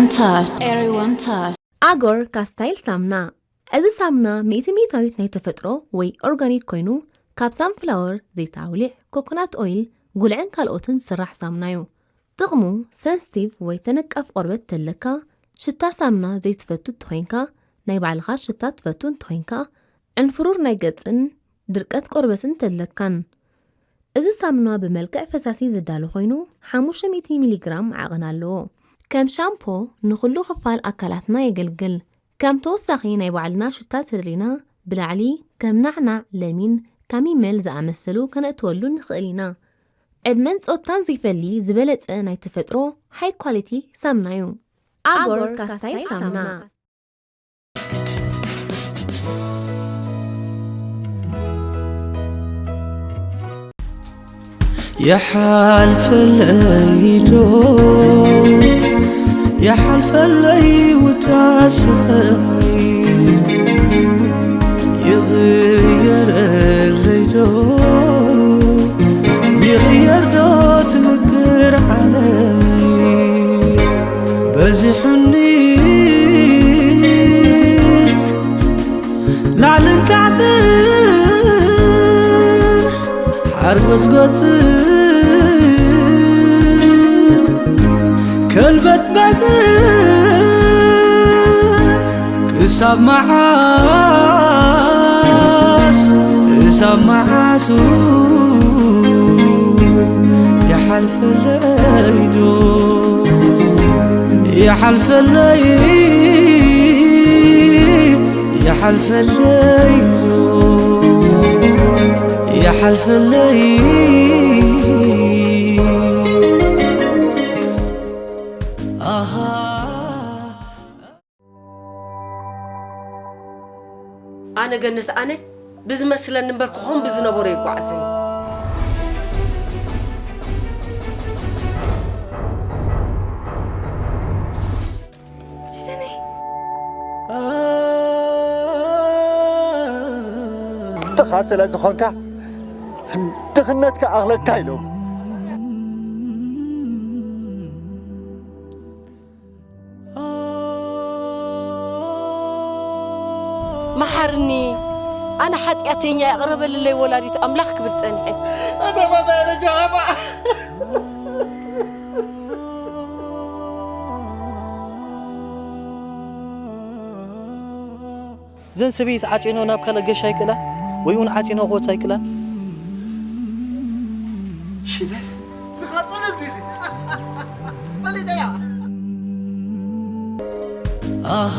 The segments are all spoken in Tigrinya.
Touch. Everyone touch. ኣጎር ካስታይል ሳምና። እዚ ሳምና ሚእቲ ሚእታዊት ናይ ተፈጥሮ ወይ ኦርጋኒክ ኮይኑ ካብ ሳንፍላወር፣ ዘይት ኣውሊዕ፣ ኮኮናት ኦይል፣ ጉልዕን ካልኦትን ዝስራሕ ሳምና እዩ። ጥቕሙ ሰንስቲቭ ወይ ተነቃፍ ቆርበት ተለካ፣ ሽታ ሳምና ዘይትፈቱ እንተኾይንካ፣ ናይ ባዕልኻ ሽታ ትፈቱ እንተኾይንካ፣ ዕንፍሩር ናይ ገጽን ድርቀት ቆርበትን ተለካን። እዚ ሳምና ብመልክዕ ፈሳሲ ዝዳሎ ኮይኑ ሓሙሽተ ሚእቲ ሚሊግራም ዓቐን ኣለዎ። ከም ሻምፖ ንኹሉ ክፋል ኣካላትና የገልግል። ከም ተወሳኺ ናይ ባዕልና ሽታ ተደሊና ብላዕሊ ከም ናዕናዕ፣ ለሚን፣ ካሚመል ዝኣመሰሉ ከነእትወሉ ንኽእል ኢና። ዕድመን ጾታን ዘይፈሊ ዝበለጸ ናይ ተፈጥሮ ሃይ ኳሊቲ ሳምና እዩ። ኣጎር ካስታይል ሳምና። يحلفلي دو يحلفلي وداسخمي يغير اللي دو يغير دو تمكر عالمي بزحني ላዕልን ታሕትን ሓርጎጽጎጽ ከልበጥበጥን ክሳብ መዓስ ክሳብ መዓሱ ይሓልፈለይ ዶ ይሓልፈለይ يحلفلي يحلفلي آها ኣነ ገነት ኣነ ብዝመስለኒ እምበር ክኾን ብዝነበሮ ይጓዓዝን ድኻ ስለ ዝኾንካ ድኽነትካ ኣኽለካ ኢሎም መሓርኒ ኣነ ሓጢኣተኛ ይቕረበልለይ ወላዲት ኣምላኽ ክብል ጸኒሐ ዘን ሰበይቲ ዓፂኖ ናብ ካልእ ገሻ ይክእላ ወይ እውን ዓፂኖ ክወፃ ይክእላ ሽደት ዝኸፅል እንዲኺ ፈሊጠያ ኣሃ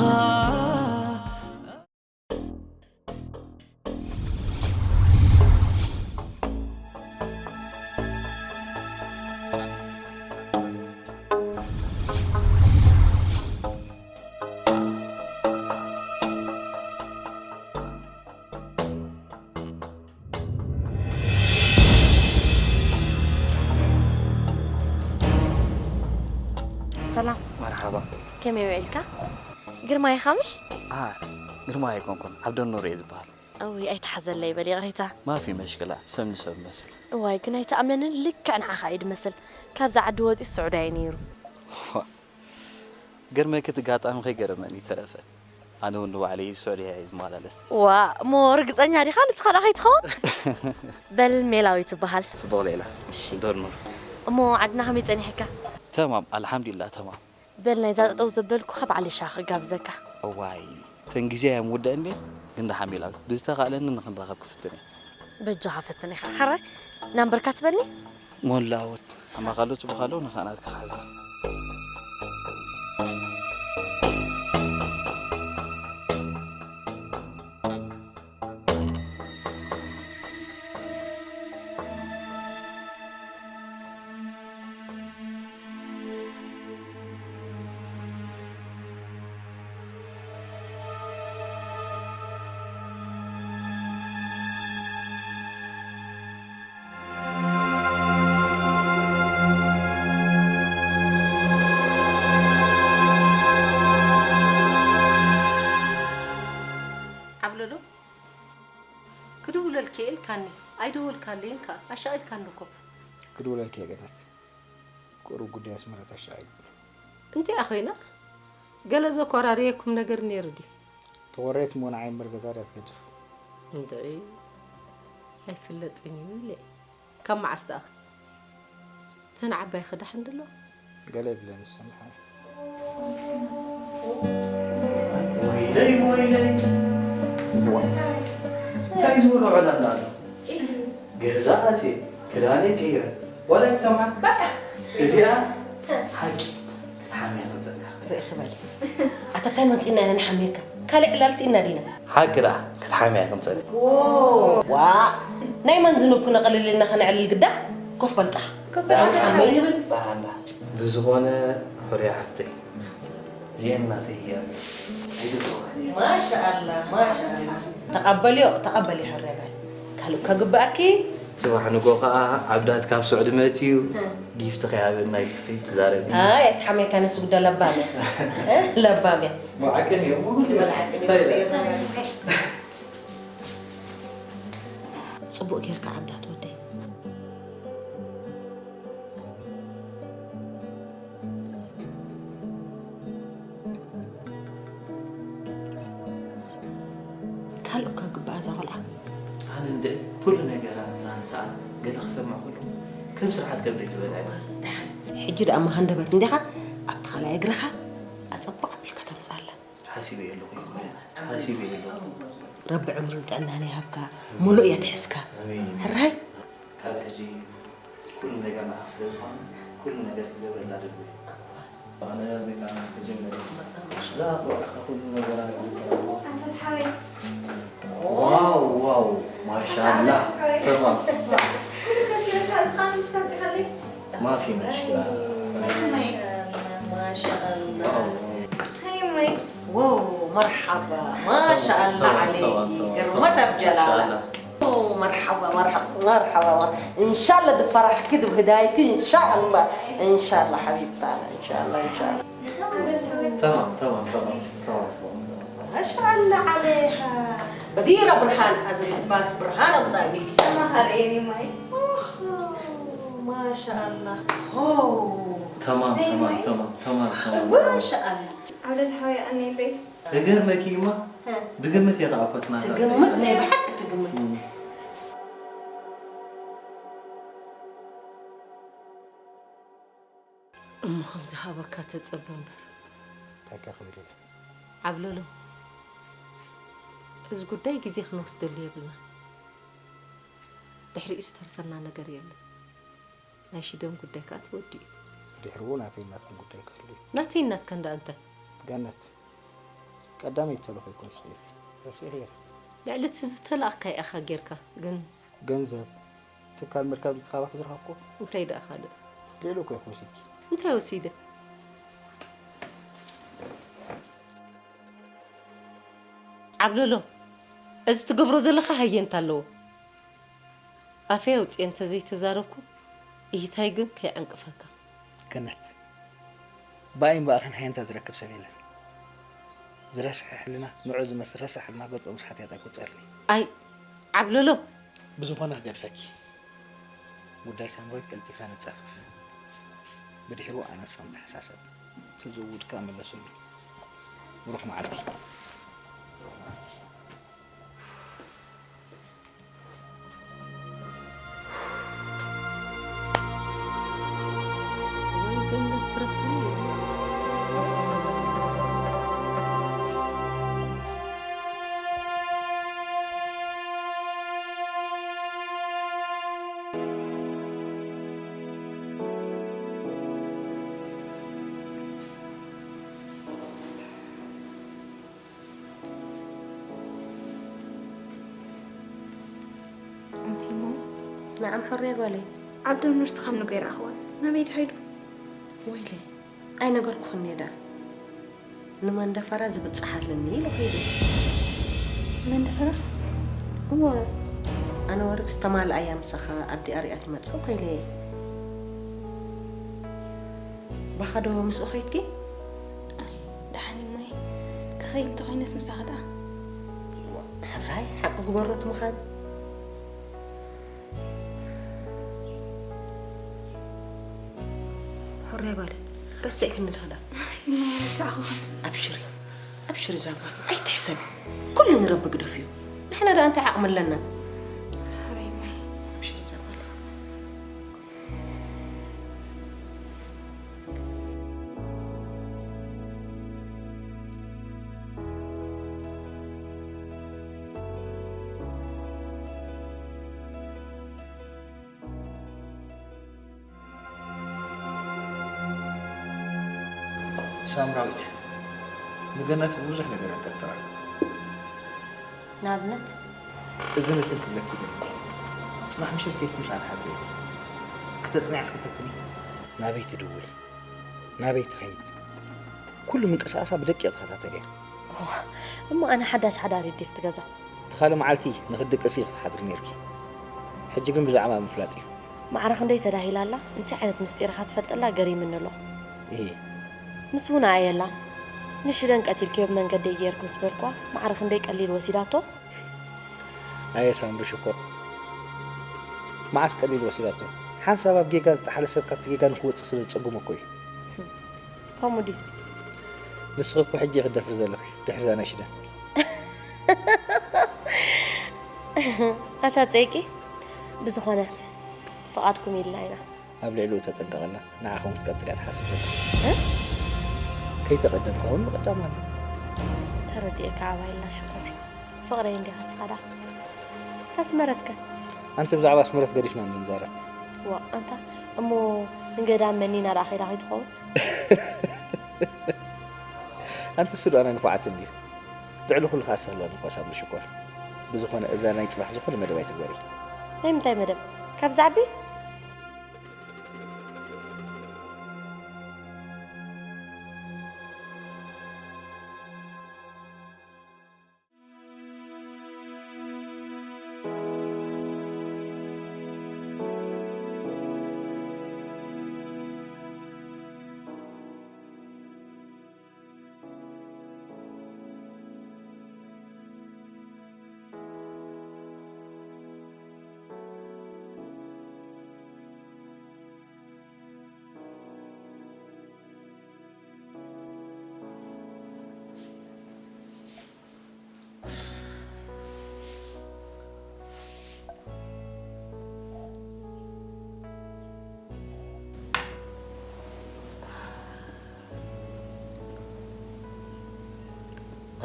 ሰላም መርሓባ ከመይ ውዒልካ? ግርማይ ኢኻ ምሽ? ኣይ ግርማይ ኣይኮንኩን፣ ዓብደኑር እየ ዝበሃል። እውይ ኣይትሓዘለይ በል ይቕሬታ። ማፊ መሽክላ፣ ሰብ ንሰብ መስል። እዋይ ግን ኣይትኣምነንን፣ ልክዕ ንዓኻ እዩ ዝመስል። ካብዛ ዓዲ ወፂኡ ስዑድያ እዩ ነይሩ። ገርመኪ እቲ ጋጣሚ ከይገረመኒ ይተረፈ። ኣነ እውን ንባዕለይ ስዑድያ እየ ዝመላለስ። ዋእ እሞ ርግፀኛ ዲኻ ንስኻ ደኣ ከይትኸውን? በል ሜላዊ ትበሃል። ፅቡቕ ሌላ። እሺ። ዶር ኑር። እሞ ዓድና ከመይ ፀኒሕካ? ተማም ኣልሓምዱሊላህ ተማም። በል ናይዛ ጠጠው ዘበልኩኻ በዓል ሻሂ ክጋብዘካ። እዋይ ተን ግዜ እያ ምውደአኒ ግን ደሓን ሜላዊ ብዝተኻእለኒ ንኽንራኸብ ክፍትን እየ። በጃኻ ፈትን ኢኻ። ሕራይ ናምበርካ ትበኒ? ሞላወት ኣማኻሎ ጽቡኻሎ ንኻናት ክሓዛ። ዓብለሎ ክድውለልኪ እየ ኢልካኒ ኣይደወልካለይን ከኣ ኣሻቒልካኒ እኮ። ክድውለልኪ እየ ገነት ቁሩብ ጉዳይ ኣስመራ ተሻቒሉ። እንቲኣ ኮይና ገለ ዘኮራርየኩም ነገር ነይሩ ድዩ? ተወሬት እሞ ንዓይ እምበር ገዛ ድያ ትገድፍ? እንድዒ ኣይፍለጥን እዩ ኢለ። ካብ መዓስ ደኣ? እተን ዓባይ ክዳሕን ድሎ? ገለ ይብለን ዝሰምሓ። ወይለይ ወይለይ። እንታይ ዝበሎ ዕላል ኣሎ? ገዛ ኣትየ ክዳነይ ቀይረ ዋላ ኣይትሰምዓን? በቃ እዚኣ ሓቂ ክትሓምያ ክንጸንሕ። ርእኺ በሊ። ኣታ ታይ መጺእና ኢና ንሓምየካ? ካልእ ዕላል ስኢና ዲና? ሓቂ ደኣ ክትሓምያ ክንጸንሕ። ዋእ ናይ መን ዝኑብ ክነቕልል ኢልና ከነዕልል ግዳ? ኮፍ በል ጥራሕ። ደኣ ንሓምይ ንብል። በሃላ። ብዝኾነ ሕሩያ ሓፍተይ እዚኤን ናተይ እያ። ኣይገዝኦኻን እየ። ማሻኣላ ማሻኣላ። ተቐበልዮ ተቐበልዮ ሕሩያ በል። ካልእ እኳ ግብኣኪ እዩ። ጽባሕ ንግሆ ከኣ ዓብዳት ካብ ስዑዲ መጺኡ ጊፍቲ ከይሃበና ኢልኪ ከይትዛረቢ። ኣይ ኣይትሓምየካ ነሱ ግዳ ለባም እያ። ለባም እያ። ብዓቅን እየ እሞ እንታይ ኢለ? ጽቡቕ ጌርካ ዓብዳት ወደይ። ካልእ እኳ ግብኣ እዛ ቆልዓ። ኣነ እንድዒ ኩሉ ነገራ ዛንታኣ ገለ ክሰምዕ ከለኹ ከም ስርሓት ከብደይ ዝበልዐኒ። ደሓን ሕጂ ደኣ እሞ ሃንደበት እንዲኻ ኣብቲ ካልኣይ እግርኻ ኣጸብቕ ኣቢልካ ተምጽኣላ። ሓሲበዮ ኣለኹ ሓሲበዮ ኣለኹ። ረቢ ዕምርን ጥዕናን ይሃብካ ምሉእ የትሕዝካ። ኣሜን። ሕራይ። ካብ ሕጂ ኩሉ ነገር ንዓኺ ስለ ዝኾነ ኩሉ ነገር ክገብረላ ደልዩ እየ። ኣነ በቃ መጀመርያ እዛ ቆልዓ ኩሉ ነገራ ዋው ዋው ማሻላ ተማም ማፊ መሽክላ ማሻላ ዋው መርሓባ ማሻላ ዓለይኪ ግርመት ኣብ ጀላላ መርሓባ መርሓባ መርሓባ እንሻላ ድፈራሕኪ ድብህዳይኪ እንሻላ እንሻላ ሓቢብታና እንሻላ እንሻላ تمام تمام تمام تمام ما شاء الله عليها بديرة برهان أزل عباس برهان أبو زعبيك سما هاريني ماي ما شاء الله هو تمام تمام تمام تمام تمام ما شاء الله عبدت حوي أني بيت እገርመኪ እማ ብግምት እየ ተኣኮትና ትግምት ናይ ብሓቂ ትግምት እሞ ከም ዝሃበካ ተጸበ እምበር እንታይ ከ ክብል ኢለ ዓብለሎ እዚ ጉዳይ ግዜ ክንወስደሉ የብልና ድሕሪኡ ዝተርፈና ነገር የለን ናይ ሽደን ጉዳይ ከዓ ተወዲኡ እዩ። ብድሕርኡ ናተይን ናትክን ጉዳይ ክህሉ እዩ። ናተይን ናትካን ደኣ እንታይ? ገነት፣ ቀዳመይቲ ተልእኾ ይኮን ስኺ ኢኺ። ረሲዕኽዮ ዲኺ? ልዕሊ እቲ ዝተላእኽካዮ ኢኻ ጌርካ፣ ግን። ገንዘብ፣ ትካል ምርካብ ድዩ እቲ ካባኺ ዝረኸብክዎ? እንታይ ደኣ ካልእ? ልዕሊ እኮ ኢኺ ወሲድኪ። እንታይ ወሲደ? ዓብለሎ፣ እዚ ትገብሮ ዘለኻ ሃየንታ ኣለዎ። ኣፈይ ኣውፅኤ እንተዘይተዛረብኩ ኢሂታይ ግን ከይዓንቅፈካ። ገነት ብኣይን ብኣኽን ሃየንታ ዝረክብ ሰብ የለን። ዝረስሐ ሕልና ንዑ ዝመስል ረሳሕ ሕልና ገጾም ስሓት ያጣ ይቁጸርኒ። ኣይ ዓብለሎ ብዝኾነ ክገድፈኪ ጉዳይ ሳምራዊት ቀልጢፍና ንጻፈፍ። ብድሕሩ ኣነሳ ንተሓሳሰብ። ተዘውድካ መለሰሉ። ብሩኽ መዓልቲ። ኣንቲ እሞ ንዓም ሕሩያ ጓለይ። ዓብደል ንርስኻ ምንጎ ኣይረኣኽዎን። ናበይ ድሃይዱ? ወይለይ፣ ኣይነገርኩኽን እየ ደኣ። ንመንደፈራ ዝብል ጸሓርልኒ ኢሉ ከይዱ። መንደፈራ? እወ፣ ኣነ ወርቅስ ተማልኣያ ምሳኻ ኣዲኣ ሪኣ ትመጽእ እኮ ኢለየ። ባኻ ዶ ምስኡ ኸይድኪ? ኣይ ደሓን እሞይ ክኸይድ እንተኾይነስ ምሳኺ ደኣ። ሕራይ ሓቂ ግበሮ እቲ ምኻድ። ሕራይ ጓለይ ረሲዕክኒ ዶ ክዳ? ይመልሳኹ። ኣብሽሪ፣ ኣብሽሪ እዛ ጓል ኣይትሕሰቢ። ኩሉ ንረቢ ግደፍዮ። ንሕና ደኣ እንታይ ዓቕሚ ኣለና? ሕረይ ማይ። ኣብሽሪ እዛ ጓል። ሳምራዊት፣ ንገነት ብብዙሕ ነገር ኣጠርጥራ። ንኣብነት እዚ ነትን ክብለኪ ደሊ። ጽባሕ ምሸት ከይድኪ ምስኣ ትሓድሪ። ክተጽንያ እስከ ፈትኒ። ናበይ ትድውል? ናበይ ትኸይድ? ኩሉ ምንቅስቓሳ ብደቂቕ ትኸታተል እያ። እሞ ኣነ ሓዳሽ ሓዳር ይዴፍቲ ገዛ። ትኻሊ መዓልቲ ንኽትድቅሲ ክትሓድሪ ነይርኪ። ሕጂ ግን ብዛዕባ ምፍላጥ እዩ። ማዕረ ክንደይ ተዳሂላ ኣላ። እንታይ ዓይነት ምስጢር ኢኻ ትፈልጠላ ገሪምኒ ኣሎ። እሂ። ምስ እውን ኣየላን። ንሽደን ቀቲልክዮ ብመንገደይ ገይርክ ምስ በልኳ ማዕረ ክንደይ ቀሊል ወሲዳቶ። ኣየ ሳምሪ ሽኮር፣ መዓስ ቀሊል ወሲዳቶ? ሓንሳብ ኣብ ጌጋ ዝጠሓለ ሰብ ካብቲ ጌጋ ንክወፅእ ስለ ዝፀጉሞ እኮ እዩ። ከምኡ ድዩ? ንስኺ እኮ ሕጂ ኢኺ ትደፍሪ ዘለኺ ድሕሪ እዛ ናይ ሽደን። ኣታ ፀይቂ። ብዝኾነ ፍቓድኩም ኢልና ኢና። ኣብ ልዕሊኡ ተጠንቀቐላ፣ ንዓኻ እውን ክትቀትል እያ ትሓስብ ዘላ። ከይተቐደምካ እውን ምቕዳም ኣሎ። ተረዲኤካ ኣባይላ ሽኮር። ፍቕረይ እንዲኻ ስኻ ደኣ። ታስመረትከ? ኣንቲ ብዛዕባ ኣስመረት ገዲፍና እንዛረብ። ዋ ኣንታ እሞ ንገዳም መኒና ደኣ ከይዳ ከይትኸውን? ኣንቲ እሱ ደኣ ናይ ንፉዓት እንድዩ። ልዕሊ ኩሉ ከኣ ሳላ ንኳስ ኣብ ምሽኮር። ብዝኾነ እዛ ናይ ጽባሕ ዝኾነ መደብ ኣይትግበሪ። ናይ ምንታይ መደብ? ካብ ዛዕቢ?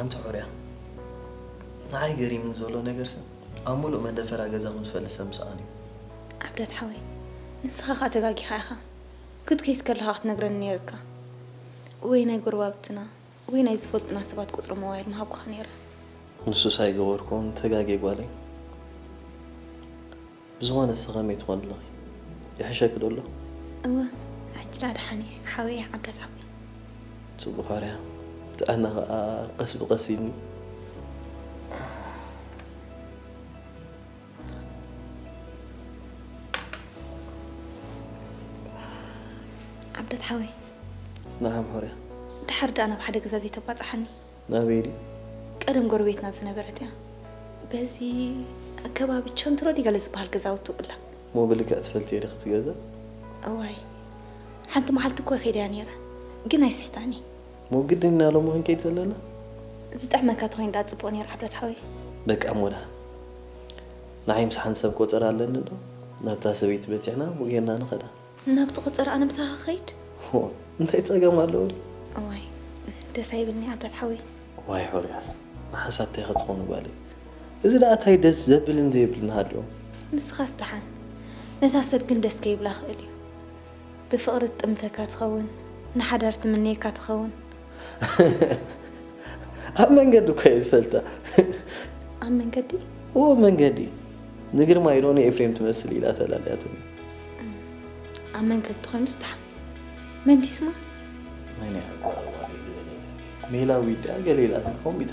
ኣንቲ ሑርያ፣ ንዓይ ገሪምኒ ዘሎ ነገርሲ ኣብ ሙሉእ መደፈራ ገዛኹም ዝፈልጥ ሰብ ምስኣን እዩ። ዓብደት ሓወይ፣ ንስኻ ኸኣ ተጋጊኻ ኢኻ። ክትከይድ ከለኻ ክትነግረኒ ነይርካ። ወይ ናይ ጎረባብትና ወይ ናይ ዝፈልጡና ሰባት ቁጽሪ ሞባይል ምሃብኩኻ ነይረ። ንሱስ ኣይገበርኩን፣ ተጋግየ ጓለይ። ብዝኾነ ንስኺ ከመይ ትኾኒ ኣለኺ? ይሕሸኪ ዶ ኣሎ? እወ፣ ሕጂ ደኣ ደሓን እየ ሓወይ ዓብደት ሓወይ። ጽቡቕ ሓርያ። ጥዕና ኸኣ ቀስ ብቐስ ኢልኒ። ዓብደት ሓወይ። ነዓም ሑርያ። ድሓር ደኣ ናብ ሓደ ገዛ ዘይተባጽሓኒ? ናበይ ድዩ? ቀደም ጎረቤትና ዝነበረት እያ። በዚ ከባቢ ቸንትሮ ድዩ ገለ ዝበሃል ገዛውቲ ውላ። እሞ ብልክዕ ትፈልጥዮ ዲኺ እቲ ገዛ? እዋይ፣ ሓንቲ መዓልቲ እኮ ከይደያ ነይረ፣ ግን ኣይስሕታኒ። እሞ ግድን ኢና ሎሚ ክንከይድ ዘለና? ዝጥዕመካ ተኾይኑ ደኣ ጽቡቕ ነይሩ ዓብደት ሓወይ። በቃ እሞ ደሓን። ንዓይ ምስ ሓንቲ ሰብ ቆጸራ ኣለኒ ዶ? ናብታ ሰበይቲ በጺሕና እሞ ጌርና ንኸዳ። ናብቲ ቆጸራ ኣነ ምሳኻ ክኸይድ? ሆ፣ እንታይ ጸገም ኣለዎ ድዩ? እዋይ፣ ደስ ኣይብልኒ ዓብደት ሓወይ። ዋይ ሑርያስ፣ ንሓንሳብ እንታይ ክትኾኑ ጓለይ? እዚ ደኣ እንታይ ደስ ዘብልን ዘየብልን ሃልዮም? ንስኻስ ደሓን፣ ነታ ሰብ ግን ደስ ከይብላ ክእል እዩ። ብፍቕሪ ትጥምተካ ትኸውን፣ ንሓዳር ትምነየካ ትኸውን። ኣብ መንገዲ እኮ እየ ዝፈልጣ። ኣብ መንገዲ? እዎ ኣብ መንገዲ። ንግርማይ ዶ ንኤፍሬም ትመስል ኢላ ተላልያትኒ። ኣብ መንገዲ ኮይኑስ ደሓን። መን ድዩ ስማ? መን እያ ኣጓራጓሪ ዝበለትኒ? ሜላዊት ድያ ገለ ኢላትኒ ኮምቢታ።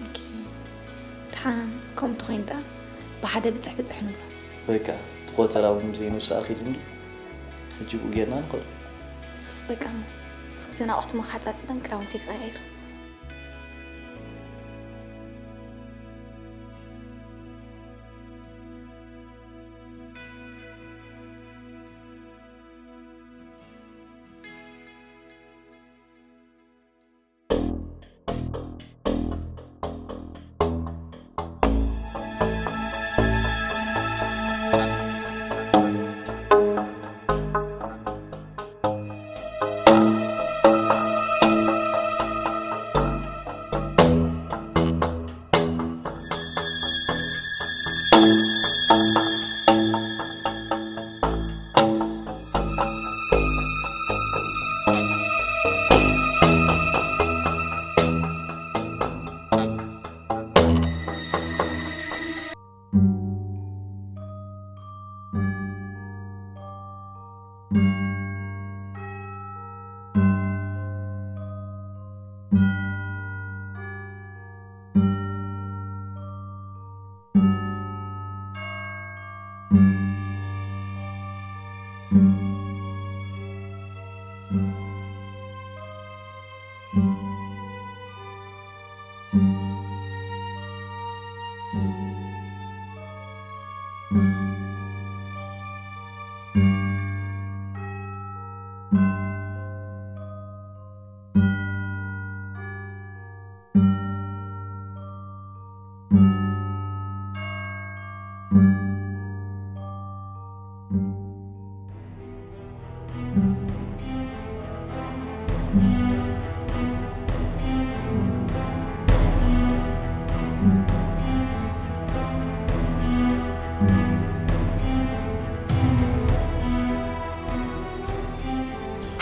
ኦኬ። ደሓን ከምኡ ተኾይኑ ደኣ ብሓደ ብጽሕ ብጽሕ ንብሎ። በቃ እቲ ቆጸራ እውን ብዘይ ንሱ ኣኺሉ እንድዩ። ሕጂ ብኡ ጌርና ንኸዶ። በቃ እሞ እዘን ኣቑሑት እሞ ክሓጻጽበን ክዳውንተይ ክቐያይር።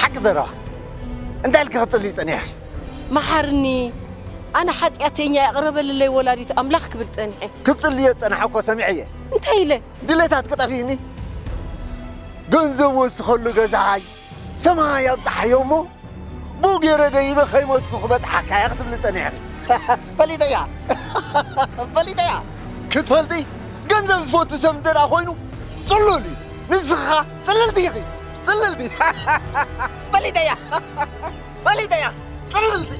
ሓቂ ዘረባ እንታይ ኢልኪ ክትጽልዪ ጸኒሕኪ? መሓርኒ፣ ኣነ ሓጢኣተኛ፣ ይቕረ በልለይ ወላዲት ኣምላኽ ክብል ጸኒሐ። ክትጽልዮ ዝጸናሕኩ እኮ ሰሚዐ እየ። እንታይ ኢለ? ድሌታት ክጠፍእኒ፣ ገንዘብ ወስኸሉ ገዛይ ሰማይ ኣብጽሓዮ እሞ፣ ብኡ ገይረ ደይበ ከይሞትኩ ክበጽሓካ እየ ክትብሊ ጸኒሕኪ። ፈሊጠያ። ፈሊጠያ። ክትፈልጢ፣ ገንዘብ ዝፈቱ ሰብ እንተ ደኣ ኮይኑ፣ ጽሉል እዩ። ንስኻ ጽልልቲ ኢኺ። ጽልልቲ። ፈሊጠያ። ፈሊጠያ። ጽልልቲ።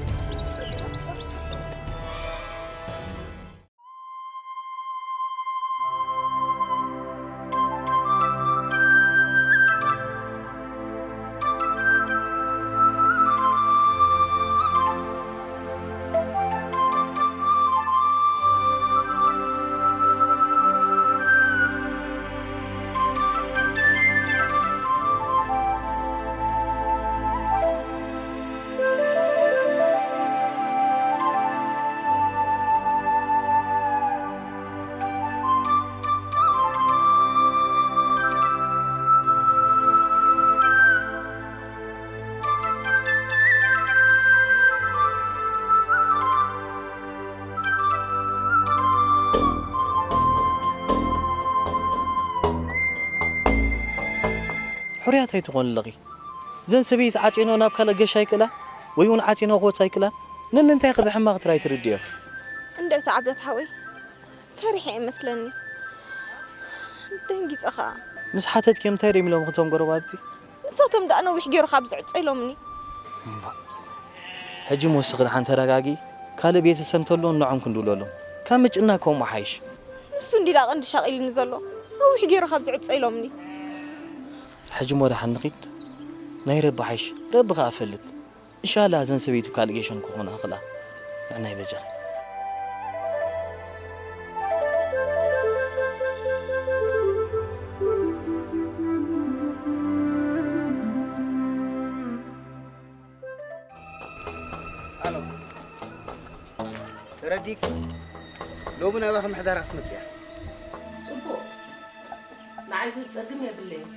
ሕሩያት ኣይትኾኒ ኣለኺ። እዘን ሰበይቲ ዓጺኖ ናብ ካልእ ገሻ ኣይክእላን፣ ወይ እውን ዓጺኖ ክወጻ ኣይክእላን። ነንንታይ ከ ብሕማቕ ጥራይ ትርድዮ? እንደ እቲ ዓብረት ሓወይ፣ ፈሪሐ እየ መስለኒ። ደንጊጸ ኸኣ። ምስ ሓተትክዮም እንታይ ደም ኢሎም እቶም ጎረባብቲ? ንሳቶም ደኣ ነዊሕ ገይሩ ካብ ዝዕጾ ኢሎምኒ። እምባእ። ሕጂ እሞ እስኺ ደሓን ተረጋጊ። ካልእ ቤተሰብ እንተሎ ንዖም ክንድውለሎም። ካብ ምጭናቕ ከምኡ ሓይሽ። ንሱ እንዲ ደኣ ቀንዲ ሻቒልኒ ዘሎ። ነዊሕ ገይሩ ካብ ዝዕጾ ኢሎምኒ። ሕጂ እሞ ደሓን ንኺድ። ናይ ረቢ ሓይሽ። ረቢ ኸኣ ፈልጥ። እንሻላ እዘን ሰበይቲ ካልእ ጌሸን ክኾና ክላ። ንዕናይ በጃ። ኣሎ። ተረዲእኪ? ሎሚ ናባኺ ምሕዳራ ክትመጽእ እያ። ጽቡቕ። ንዓይ ዘጸግም የብለይን።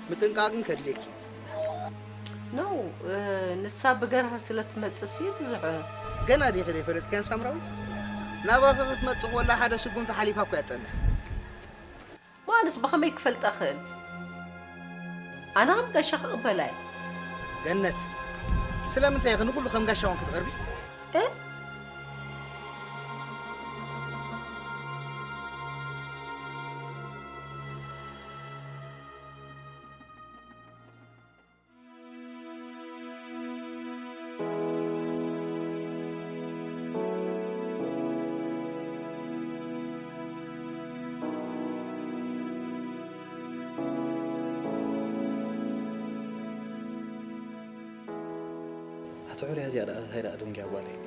ምጥንቃቕ ግን ከድልየኪ እዩ። ኖ፣ እ፣ ንሳ ብገርሃ ስለ ትመጽእ ሲ ብዙሕ። ገና ዲኺ ዘይፈለጥክያን ሳምራዊት? ናባኺ ክትመጽእ ከላ ሓደ ስጉምቲ ሓሊፋ እኮ እያ ትጸንሕ። እሞ ኣነስ ብኸመይ ክፈልጣ እኽእል? ኣነ ከም ጋሻ ክቕበላ እየ። ገነት፣ ስለምንታይ ኢኺ ንኹሉ ከም ጋሻ ኮንኪ ትቐርቢ? እ? ኣቲ ዑርያ እዚኣ ደኣ እንታይ ደኣ ደንግያ ጓለይ?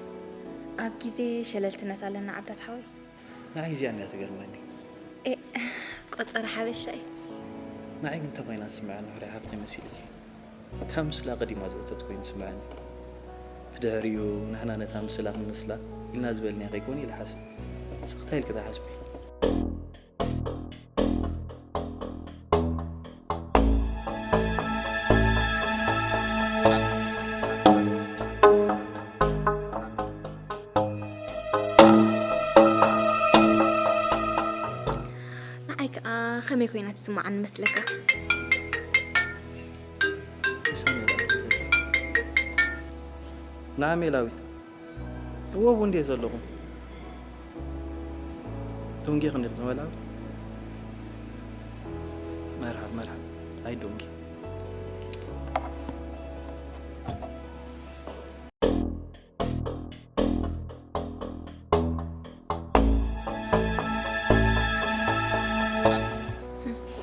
ኣብ ግዜ ሸለልትነት ኣለና ዓብዳት ሓወይ። ንዓይ እዚኣ እንድያ ትገርመኒ። ኤ፣ ቆጸራ ሓበሻ እዩ። ንዓይ ግን እንታይ ኮይና ትስምዐኒ፣ ዑርያ ሓብተይ መሲልኪ። እታ ምስላ ቀዲማ ዝእተት ኮይኑ ትስምዐኒ። ብድሕሪኡ ንሕና ነታ ምስላ ክንመስላ ኢልና ዝበልናዮ ከይኮነ ኢለ ሓስብ። ንስኺ እንታይ ኢልኪ ትሓስቢ? ንዓይ ከኣ ከመይ ኮይና ትስምዓኒ መስለካ? ንዓሜላዊት እወ፣ ኣብኡ እንድየ ዘለኹ። ዶንጊ ክንዲ ክትመልኣ? መርሓብ፣ መርሓብ። ኣይ ዶንጊ።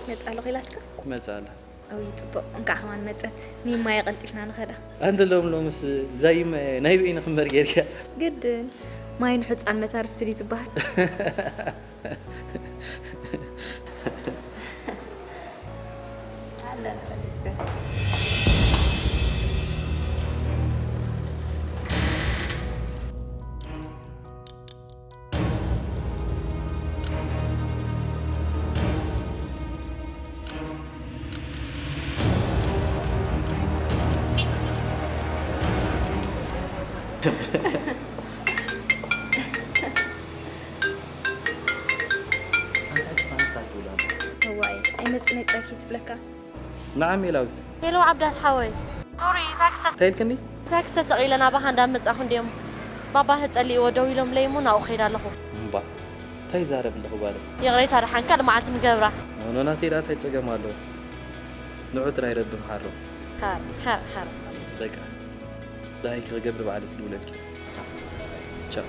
መጻ ኣለኹ ኢላትካ? መጻ ኣላ። እውይ፣ ጽቡቕ። እንካዕ ከማን መጸት። ኒማየ ቀልጢፍና ንኸዳ። ኣንተ ሎም ሎምስ ዛይመ ናይ በይኒ ክምበር ጌርካ። ግድን። ማይ ንሑጻን መታርፍቲ ድዩ ዝበሃል? ኣለና ፈሊጥካ። እዋይ፣ ኣይመጽእን እየ ጥራይ ከይትብለካ። ንዓም ሜላዊት። ሄሎ ዓብዳት ሓወይ። ሶሪ፣ እዛ ክሰ-፣ እንታይ ኢልክኒ? እዛ ክሰ ሰቒለ ናባኻ እንዳመጻኹ እንድዮም። ባባህ ጸሊእዎ ደው ኢሎምለይ እሞ ናብኡ ከይደ ኣለኹ። እምባ፣ እንታይ ይዛረብ ኣለኹ ጓለይ? ይቕሬታ፣ ደሓንካ ልመዓልቲ ንገብራ። ኖ፣ ኖ፣ ናተይ ደኣ እንታይ ጸገም ኣለዎ? ንዑ ጥራይ ረቢ ምሓሮ። ሓር፣ ሓር፣ ሓር። በቃ፣ ደሃይ ክገብር ባዕለይ ክድውለልኪ። ቻው። ቻው።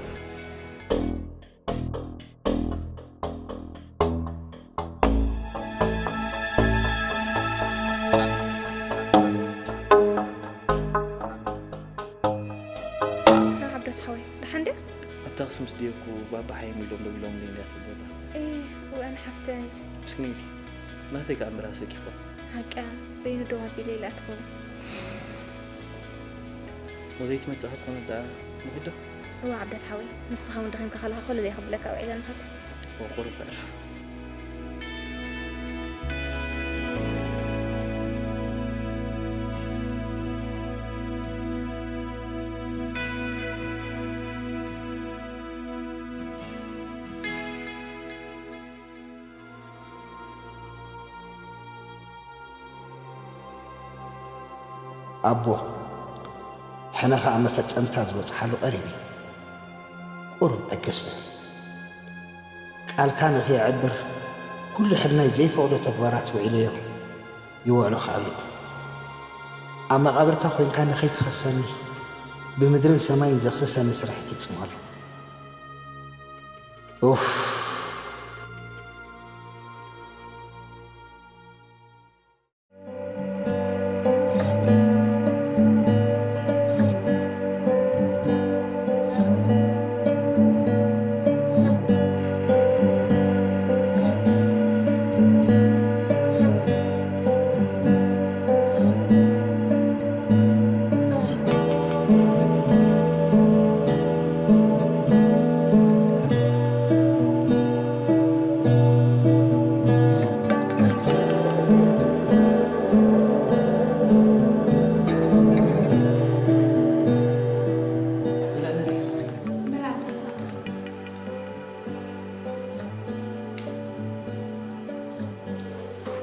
ዓብዶት ሓወይ፣ ደሓን ድያ? ኣብታ ክስምስ ድየ እኮ ባባ ሓየም ኢሎም ደዊሎምለይ እንድያ ትብል ዘላ። እህ፣ ወአን ሓፍተይ። ምስኪነይቲ፣ ናተይ ከኣ እምበር ኣሰኪፍዋ። ሓቃ፣ በይኑ ደው ኣቢለ ኢላ ትኸውን። ወዘይትመጽእ ሃብኮነ ደኣ ንኺድ ዶ? እወ ዓብደት ሓወይ፣ ንስኻ እውን ደኺምካ ከለኻ ኮለል እየ ከብለካ ውዒለ ንኸድ። እወ ቁሩብ ከዕርፍ። ኣቦ፣ ሕነ ኸኣ መፈጸምታ ዝበጽሓሉ ቀሪቡ እዩ። ቁሩብ ዕግስ በል። ቃልካ ንኸየዕብር ኩሉ ሕልናይ ዘይፈቕዶ ተግባራት ውዒለዮ ይውዕሎ ከኣ ኣለኹ። ኣብ መቓብርካ ኮይንካ ንኸይትኸሰኒ ብምድርን ሰማይን ዘኽስሰኒ ስራሕ ይፍጽም ኣሎ። ኡፍ።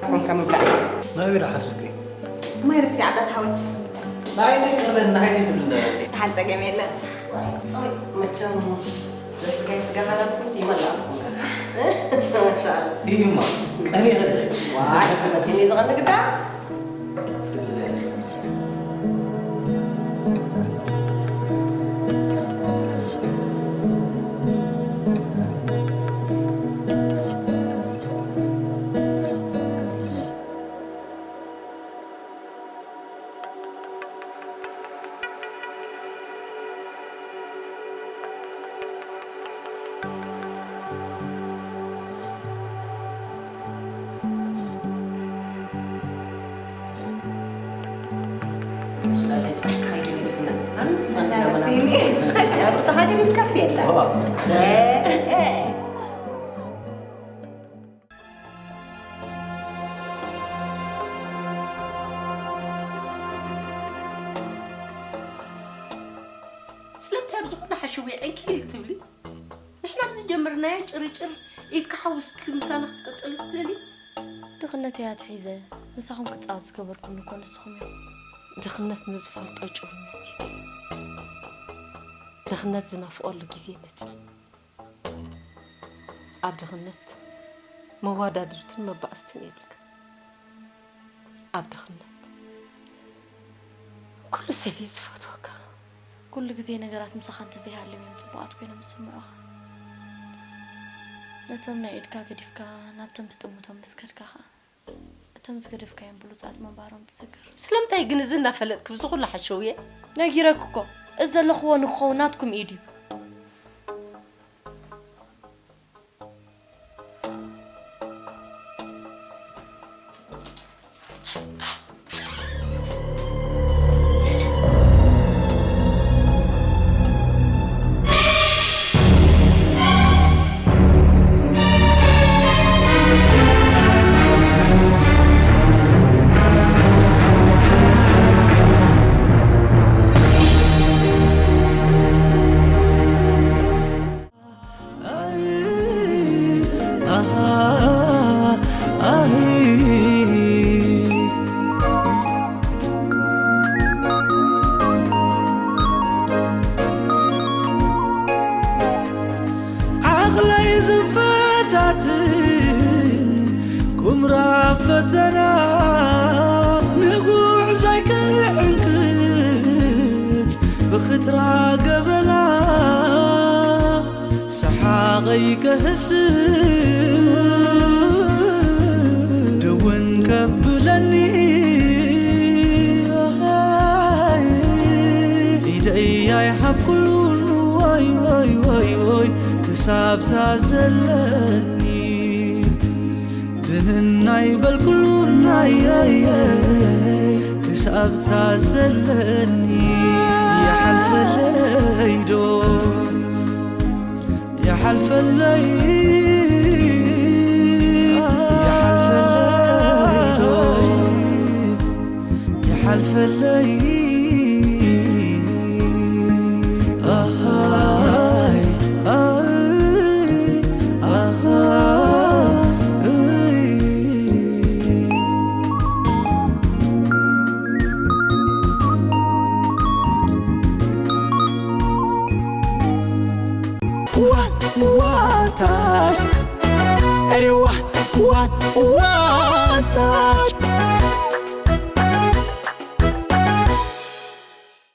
ኮንካ ምብላዕ። ናበይ ዶ ሓፍዝኪ? ማይ ረሲዓ ኣላ ትሓወይ። ንዓይ ደይ ቅርበን ንዓይ ዘይትብል ነበርኪ። ደሓን ጸገም የለን። ዋይ፣ መቸም ስጋይ ስጋ ካላትኩም ይመላእኩም። ማሻኣላ። ይማ፣ ቀኒ ይኸድለይ። ዋይ፣ መጺኒ ዝቐኒ ግዳ። ስለምንታይ ኣብ ዝኾነ ሓሸውየ ዕንኪሊል ትብሊ? ንሕና ኣብዚ ጀመርናዮ ጭርጭር ኢድካ ሓዊስኪ ምሳና ክትቅጽሊ ትደልዪ? ድኽነተይ ኣትሒዘ ምሳኹም ክጻወት ዝገበርኩኒ እኮ ንስኹም ኢኹም። ድኽነት ንዝፈልጦ ጭውነት እዩ። ድኽነት ዝናፍቐሉ ግዜ ይመጽእ። ኣብ ድኽነት መዋዳድርትን መባእስትን የብልካ። ኣብ ድኽነት ኩሉ ሰብ እዩ ዝፈትወካ። ኩሉ ግዜ ነገራት ምሳኻ እንተዘይሃልዮም እዮም ጽቡቓት ኮይኖም ዝስምዑኻ። ነቶም ናይ ኢድካ ገዲፍካ ናብቶም ትጥምቶም ምስ ከድካ ኸኣ፣ እቶም ዝገደፍካዮም ብሉጻት ምንባሮም ትዝክር። ስለምንታይ ግን እዚ እናፈለጥክ ብዚ ኩሉ ሓሸውየ? ነጊረክ እኮ፣ እዚ ዘለኽዎ ንክኸውን ናትኩም ኢድ እዩ። ዓቕለይ ዝፈታትን ቁምራ ፈተና፣ ንጉዕዞይ ክዕንቅጽ ብኽትራ ገበላ፣ ሰሓቐይ ከህስስ ድውን ከብለኒ፣ ኢደይ ኣይሓብኩሉን፣ ወይ ወይ ወይ ወይ ክሳብ ታዘለኒ። ድንን ኣይበልኩሉን፣ ኣየየ ክሳብ ታዘለኒ። ይሓልፈለይ ዶ፣ ይሓልፈለይ፣ ይሓልፈለይ ዶ፣ ይሓልፈለይ። ኣሃይ፣ ኣይ፣ ኣሃ፣ እይ። What, what time? Anyone, what, what time?